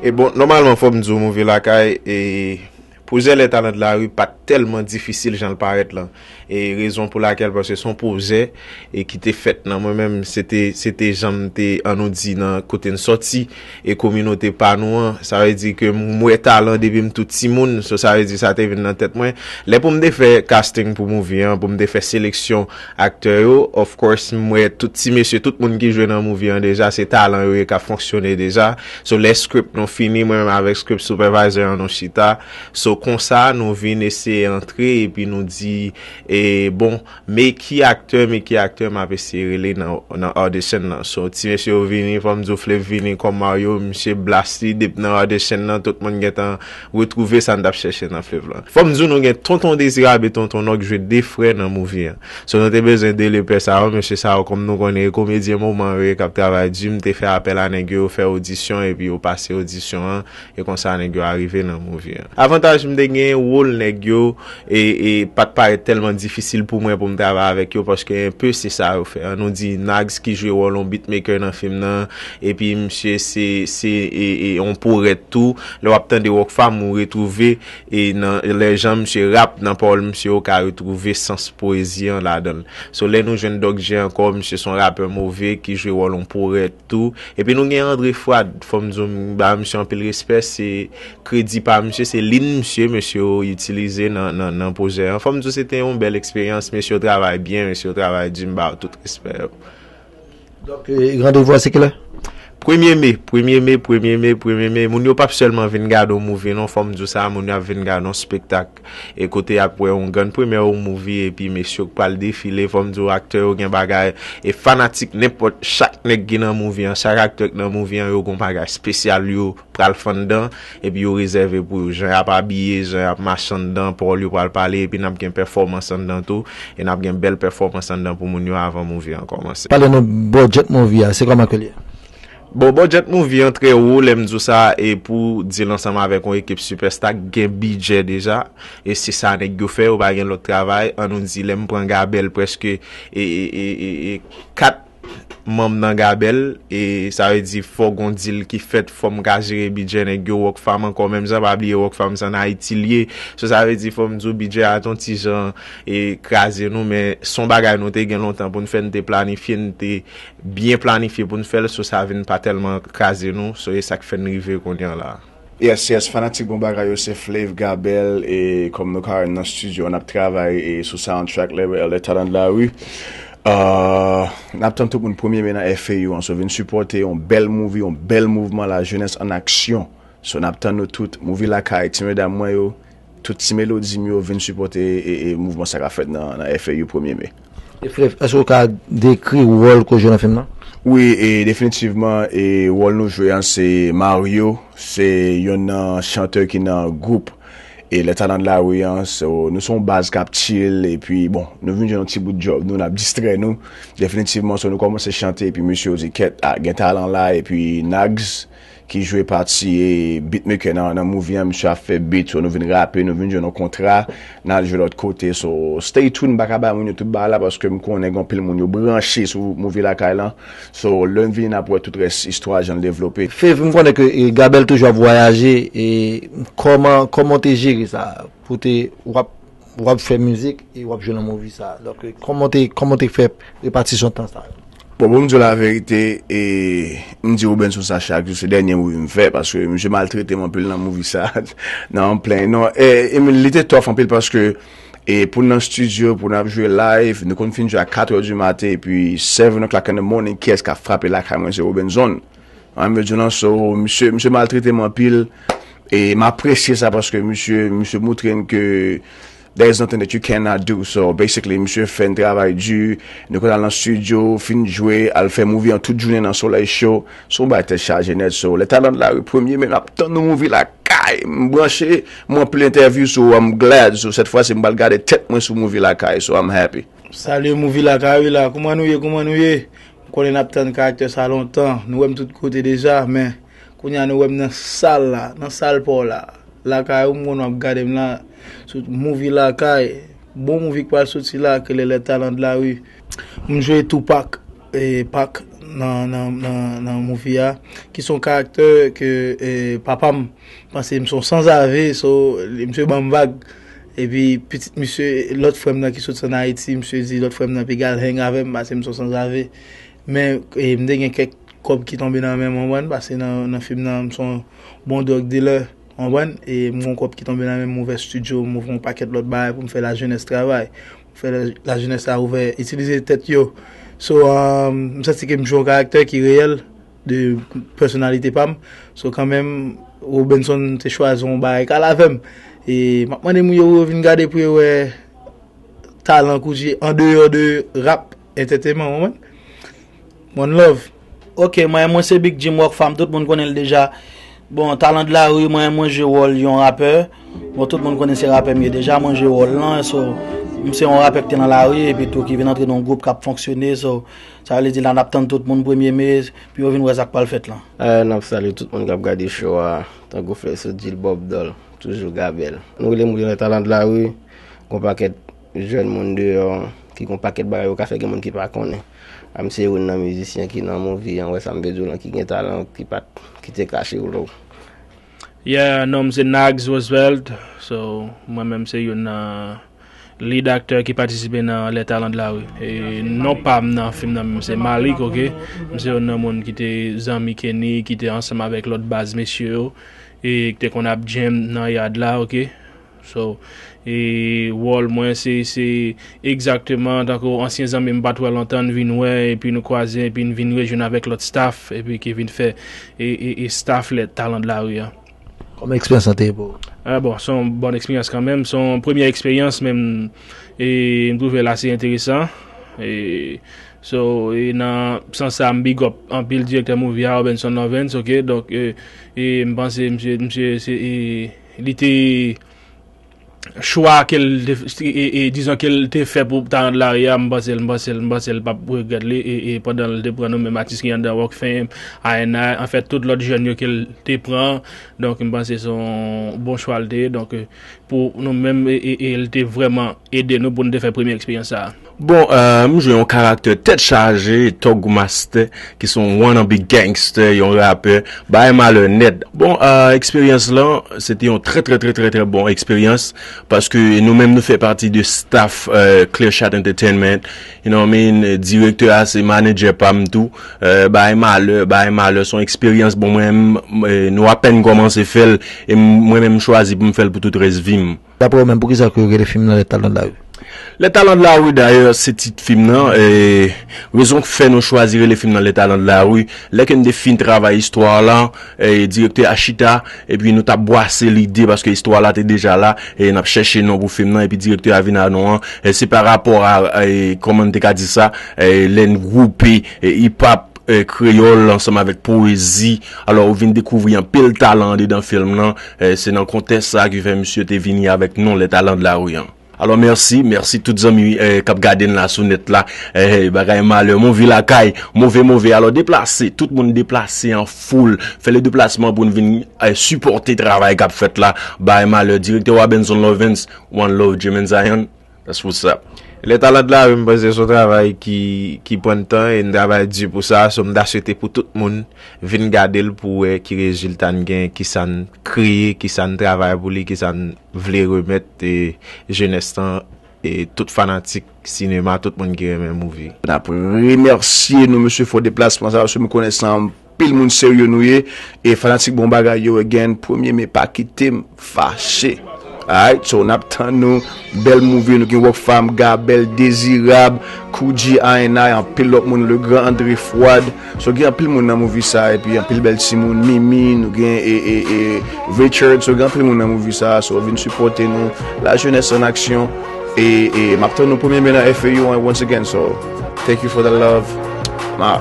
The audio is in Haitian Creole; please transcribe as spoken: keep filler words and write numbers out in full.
E bon, nòmalman, fò m di w, Movie Lakay, e pwojè Les Talents de la Rue pa t tèlman difisil jan l parèt lan. E rezon pou lakèl, paske se yon pwojè e ki te fèt nan mwen menm, se te, se te jan m te, an nou di, nan kote n sòti, e kominote pa nou an. Sa vle di ke m wè talan depi m tou timoun, so sa vle di sa te vin nan tèt mwen. Lè pou m te fè casting pou movie an, pou m te fè seleksyon aktè yo, of course, m wè tout ti mesye, tout moun ki jwe nan movie an deja, se talan yo ye k ap fonksyone deja. So, lè script nou fini, mwen menm avèk script supervisor an nou chita. So, konsa, nou vin eseye antre, epi nou di, e, bon, men ki aktè, men ki aktè m ap eseye rele nan, nan audition nan. So, ti mesye yo vini, fò m di w Flave vini kòm Mario, misye blast li, depi nan audition nan, tout moun gentan retwouve sa n t ap chèche nan Flave lan. Fò m di w, nou gen Tonton Dezirab e Tonton Nòk jwe de frè nan movie an. So, nou te bezwen de lepè sa yo, mesye sa yo, kòm nou konnen, e komedyen moman yo ye k ap travay di, m te fè apèl a nèg yo, yo fè odisyon, epi yo pase odisyon an, e konsa nèg yo arive nan movie an. Avantaj m te gen, wòl nèg yo, e, e pa t parèt tèlman difisil pou mwen pou m travay avèk yo, paske enpe se sa yo fè. An nou di Nags ki jwe wòl yon beatmaker nan fim nan, epi misye se, se, e, e, yon porèt tou. Lè w ap tande Rockfam, ou retwouve, e nan lè jan misye rap, nan pawòl misye, ou ka retwouve sans pwezi an ladan l. So, lè nou jwenn Doc G ankò, misye se yon rapè move ki jwe wòl yon porèt tou. Epi nou gen André Fouad, fò m di w, m ba misye anpil respè, se kredi pa misye, se liy misye, mesye yo itilize nan, nan, nan pwojè an. Fò m di w, se te yon bèl eksperyans, mesye yo travay byen, mesye yo travay di, m ba yo tout respè yo. Donk, e, randevou a se kilè? Premye me, premye me, premye me, premye me. Moun yo p ap sèlman vin gade yon movie, non, fò m di w sa, moun yo ap vin gade yon spektak. E kote y ap wè yon grann premyè yon movie, epi mesye yo k pral defile, fò m di w, aktè yo gen bagay, e fanatik nenpòt, chak nèg ki nan movie an, chak aktè k nan movie an, yo gen yon bagay espesyal yo pral fè anndan, epi yo rezève pou yo. Jan y ap abiye, jan y ap mache anndan, pawòl yo pral pale, epi n ap gen pèfòmans anndan tou, e n ap gen bèl pèfòmans anndan pou moun yo avan movie an kòmanse. Pale nou budget movie a, se kòman ke l ye? Bon, budget movie an trè wo, lè m di w sa, e pou di l ansanm avèk yon ekip sipèsta k gen bidjè deja, e se sa nèg yo fè, yo pa gen lòt travay, an nou di, lè m pran Gabèl, prèske, e, e, e, e, e kat manm nan Gabèl, e sa vle di fò gon deal ki fèt, fò m ka jere bidjè nèg yo, Rockfam ankò, menm jan pa bliye Rockfam se ann Ayiti l ye. So sa vle di fò m di w bidjè a t on ti jan e kraze nou, men s on bagay nou te gen lontan pou n fè, n te planifye, n te byen planifye pou n fè l, so sa vin pa tèlman kraze nou, so e sa k fè n rive kounye a la. Yes, yes, fanatik bon bagay yo, se Flave, Gabèl, e kòm nou ka wè n nan estidyo, n ap travay e sou soundtrack Les, Les Talents de la Rue. Uh, n ap tann tout moun premye me nan F A U an, so vin sipòte yon bèl movie, yon bèl mouvman, la jeunesse en action. So n ap tann nou tout, Movie Lakay, ti medam mwen yo, tout ti melodi m yo, vin sipòte e, e mouvman sa k ap fèt nan, nan F A U premye me. E Flave, èske w ka dekri wòl ke w jwe nan fim nan? Wi, e definitivman, e wòl nou jwe an se Mario, se yonn nan chantè ki nan gwoup e Les Talents de la Rue an. So, nou se yon baz k ap chill, epi bon, nou vin jwenn yon ti bout djòb, nou, n ap distrè nou. Definitivman, so nou kòmanse chante, epi mesye yo di, kèt, a, gen talan la, epi Nags, ki jwe pati e beatmaker nan, nan movie an, misye ap fè beat, so nou vin rape, nou vin jwenn yon kontra, n al jwe lòt kote, so stay tuned, m pa ka bay moun yo tout bagay la, paske m konnen gen anpil moun yo branche sou Movie Lakay lan, so lè n vini n ap wè tout rès istwa jan l devlope. Flave, m konnen ke, e, Gabèl toujou ap vwayaje, e kòman, kòman w te jere sa, pou te, w ap w ap fè mizik e w ap jwe nan movie sa. Donk, kòman w te, kòman w te fè repatisyon tan sa yo? Bon, pou m di w laverite, e, m di Robenson sa chak jou, se dènye movie m fè, paske misye maltrete m anpil nan movie sa, nan plen, non, e, e li te tough anpil paske, e, pou n nan studio, pou n ap jwe live, nou konn fin jwe a kat è di maten, epi seven o'clock in the morning, kiyès k ap frape lakay mwen? Se Robenson. An, m vle di w nan, so, misye, misye maltrete m anpil, e m apresye sa paske misye, misye montre m ke there is nothing that you cannot do. So, basically, misye fè n travay di, nou konn al nan studio, fin jwe, al fè movie an tout jounen nan solèy cho, se yon bagay tèt chaje nèt. So, Les Talents de la Rue premye me, m ap tann nou Movie Lakay, m branche, m ranpli entèvyou, so I'm glad. So, sèt fwa si m pral gade tèt mwen sou Movie Lakay, so I'm happy. Salye Movie Lakay, wi la, kòman nou ye, kòman nou ye? M konnen n ap tann karaktè sa lontan. Nou wè m tout kote deja, men kounye a nou wè m nan sal la, nan sal pa w la. Lakay ou, m konnen w ap gade m la, sou Movie Lakay. Bon movie k pral soti la, ki rele Les Talents de la Rue. M jwe Tupac, e, Pac, nan, nan, nan, nan movie a, ki se yon karaktè ke, eh, papa m panse m se yon sanzave, so, li, misye ban m vag. Epi pitit misye, lòt frè m nan ki soti ann Ayiti, misye di lòt frè m nan piga al hang avè m, pase m se yon sanzave. Men, eh, m te gen kèk kòb ki tonbe nan men m, w konprann, pase nan, nan fim nan, m se yon bon drug dealer, w konprann, e m gon kòb ki tonbe nan men m, m ouvè studio, m ouvè yon pakèt lòt bagay pou m fè lajenès travay, pou m fè la, lajenès la ouvè, itilize tèt yo. So, um, m santi ke m jwe yon karaktè ki reyèl de pèsonalite pa m. So, kanmenm, Robenson te chwazi yon bagay k al avè m. E m ap mande moun yo pou yo vin gade pou yo wè talan Koudji andeyò de rap, entertainment, w konprann? One love. Ok, mwen, mwen se Big Jim Rockfam, tout moun konnen l deja. Bon, Talan de la ri, mwen, mwen jwe wòl yon rapè. Bon, tout moun konnen se rapè m ye deja, mwen jwe wòl lan, so, m se yon rapè ki te nan lari, epi tou ki vin antre nan yon gwoup k ap fonksyone, so, sa vle di la n ap tann tout moun premye me, pou yo vin wè sa k pral fèt lan. Eh, n ap salye tout moun k ap gade show a, tankou Flexo Djil Bob Dol, toujou Gabel. Nou rele moun yo nan Talan de la ri, gon pakèt jèn moun deyò ki gon pakèt bagay yo ka fè, gen moun ki pa konnen. A, m se youn nan mizisyen ki nan movie an, wè sa m vle di w lan, ki gen talan, ki pa t, ki te kache w lou. Yeah, non m se Nags Roosevelt. So, mwen menm se youn nan lead actor ki patisipe nan Les Talents de la Rue. E non pa m nan fim nan menm se Malik, oke? M se youn nan moun ki te zanmi Kenny, ki te ansanm avèk lòt baz mesye yo, e ki te konn ap jam nan yard la, oke? So, e wòl mwen se, se egzakteman tankou ansyen zanmi m pa t wè lontan, n vin wè, epi nou kwaze, epi n vin rejwenn avèk lòt staff, epi ki vin fè, e, e, e staff Les Talents de la Rue an. Kòman eksperyans lan te ye pou ou? Ah, bon, se yon bòn eksperyans kanmenm. Se yon premye eksperyans, men m, e, m twouve l ase enteresan. E, so, e nan sans sa, m big up anpil direktè movie a, Robenson Lovens, oke? Donk, e, e m panse misye, misye, se, e, li te, chwa ke l te, e, e, dizon ke l te fè pou Talan de la Rue a, m panse l, m panse l, m panse l p ap regrèt li, e, e pandan l te pran nou menm atis ki anndan Rock Fam, I and I, anfèt, tout lòt jèn yo ke l te pran, donk m panse se yon bon chwa l te ye, donk, e, pou nou menm, e, e, e l te vrèman ede nou pou n te fè premye eksperyans sa a. Bon, eh, m jwe yon karaktè tèt chaje, Tòg Master, ki se yon wannabe gangster, yon rapè, bay malè nèt. Bon, eh, eksperyans lan, se te yon trè, trè, trè, trè, trè bon eksperyans, paske nou menm nou fè pati de staff, eh, Clear Shot Entertainment, you know what I mean? Direktè a se manager pa m tou, eh, bay malè, bay malè, se yon eksperyans, bon, mwen, m, eh, nou apèn kòmanse fè l, e m, mwen menm m chwazi pou m fè l pou tout rès vi m. Daprè w menm, poukisa ke yo rele fim nan Les Talents de la Rue? Les Talents de la Rue, dayè, se tit fim nan. E, rezon k fè nou chwazi rele fim nan Les Talents de la Rue, lè ke n te fin travay istwa la, e, direktè a chita, epi nou t ap bwase lide, paske istwa la te deja la, e n ap chèche non pou fim nan, epi direktè a vin a non an. E, se pa rapò a, e, kòman n te ka di sa, e, lè n gwoupe, e, hip hop, eh, kreyòl ansanm avèk powezi. Alò, ou vin dekouvri anpil talan andedan fim nan. Eh, se nan kontèks sa a ki fè misye te vini avèk non Les Talents de la Rue an. Alò, mèsi, mèsi tout zanmi, eh, k ap gade n la sou nèt la. Eh, eh, bagay malè, move lakay, move, move. Alò, deplase, tout moun deplase an foul. Fè le deplasman pou n vin, eh, sipòte travay k ap fèt la. Bagay malè, direktè Robenson Lovens, one love, Jim and Zion. That's what's up. Les Talents de la Rue, m panse se yon travay ki, ki pran tan e n travay di pou sa, so m ta swete pou tout moun vin gade l pou wè ki rezilta n gen, ki sa n kreye, ki sa n travay pou li, ki sa n vle remèt, e, jenès lan, e tout fanatik sinema, tout moun ki renmen movie. N ap remèsye nou, mesye, fò deplasman sa, paske m konnen se anpil moun serye nou ye, e fanatik bon bagay yo, again, premye me pa kite m fache. Alright, so n ap tann nou, bèl movie, nou gen Rock Fam, Gabel, Dezirab, Koudji, I and I, anpil lòt moun, Legrand, André Fouad. So gen anpil moun nan movie sa, epi anpil bèl timoun, Mimi, nou gen, e, e, e, Richard, so gen anpil moun nan movie sa, so vin sipòte nou, la jeunesse en action, e, e m ap tann nou premye me nan F A U an, once again, so thank you for the love. Ma.